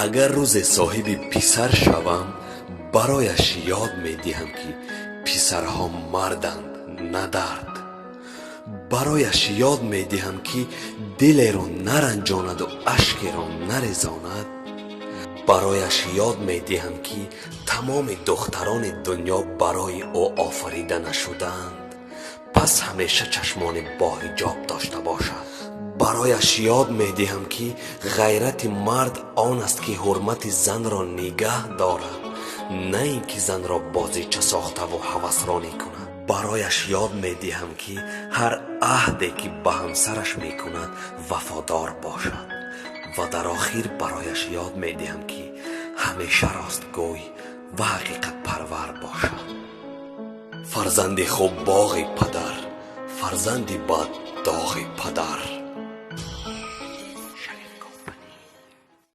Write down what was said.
Агар рӯзе соҳиби писар шавам, барояш ёд медиҳам, ки писарҳо марданд, на дард. Барояш ёд медиҳам, ки дилеро наранҷонаду ашкеро нарезонад. Барояш ёд медиҳам, ки тамоми духтарони дунё барои ӯ офарида нашудаанд, пас ҳамеша чашмони боҳиҷоб дошта бошад. Барояш ёд медиҳам, ки ғайрати мард он аст, ки ҳурмати занро нигаҳ дорад, на ин ки занро бозича сохтаву ҳавасронӣ кунад. Барояш ёд медиҳам, ки ҳар аҳде ки ба ҳамсараш мекунад, вафодор бошад. Ва дар охир барояш ёд медиҳам, ки ҳамеша ростгӯй ва ҳақиқатпарвар бошад. Фарзанди хуб боғи падар, фарзанди бад доғи падар.